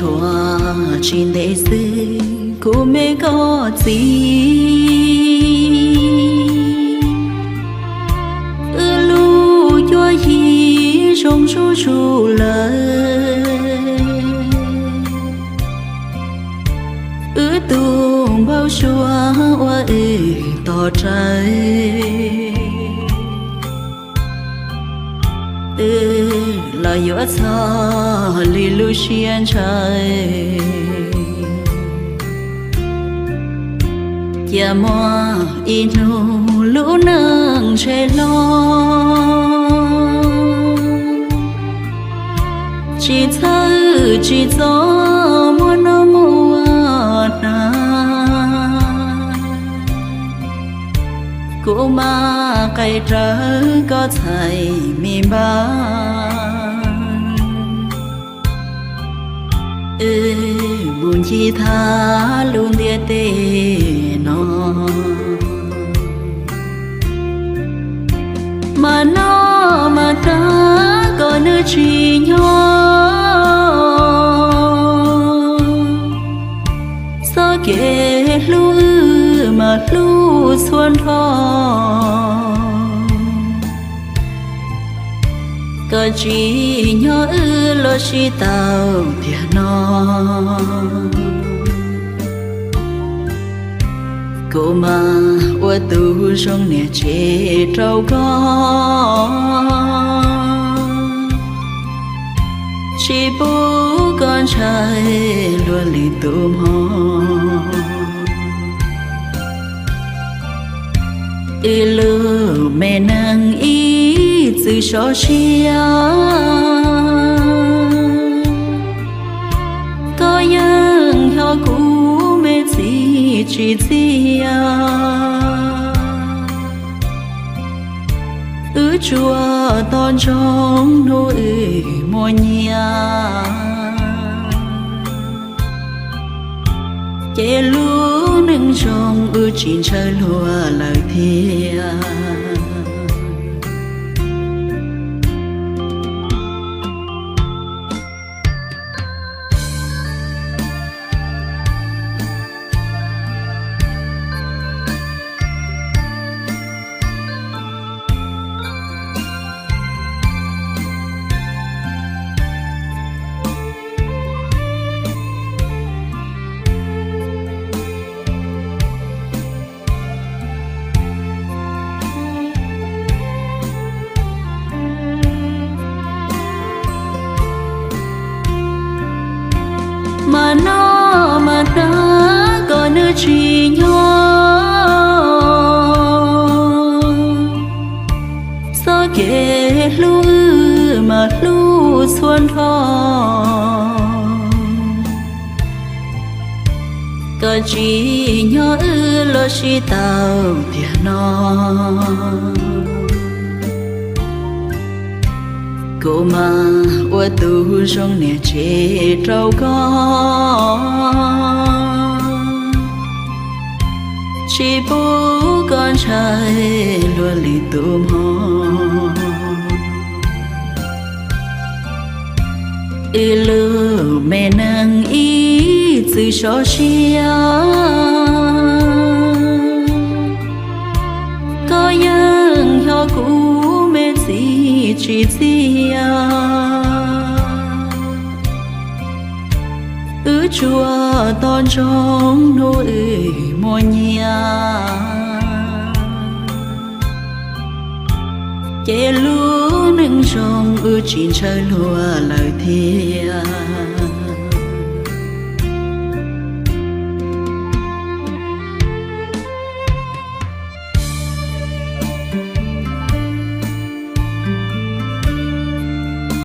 Tsuas tsis ntev xwb kuv me koj txiv, wb lub cuab yig zoo zuj zus lawm. Wb tus npau suav ua wb tos rawv, wb los yuav txog li lub siab ntshaw. Cia muaj ib hnub lub neej ntshe hlob, tsis txawj tsis txo muaj noj muaj hnav. Kuv mam qaij rawv koj txhais mi npab, wb mus ncig thaj lub ntiaj teb no. Mas noj mas hnav kom nws tsis nyob, txoj kev hlub wb mas hlub txhua nrho. Koj tsis nyob wb los sib tau tiag no, kuv mam ua tus zoo niam tsev rau koj, tsis pub koj ntshai luag lwm tus hmo. Wb lub me neej ib txwm sov siab, koj yeej yog kuv me txiv tsis txiaj. Wb tsuas tos ntsoov hnub wb muaj nyiaj, ces lub neej zoo wb tsis ntshaw luag lawm thiab. Mas noj mas hnav kom nws tsis nyob, txoj kev hlub wb mas hlub txhua nrho. Koj tsis nyob wb los sib tau tiag no, kuv mam ua tus zoo niam tsev rau koj, tsis pub koj ntshai luag lwm tus hmo. Wb lub me neej ib txwm sov siab, koj yeej yog kuv me txiv tsis txiaj. Wb tsuas tos ntsoov hnub wb muaj nyiaj, ces lub neej zoo wb tsis ntshaw luag lawm thiab.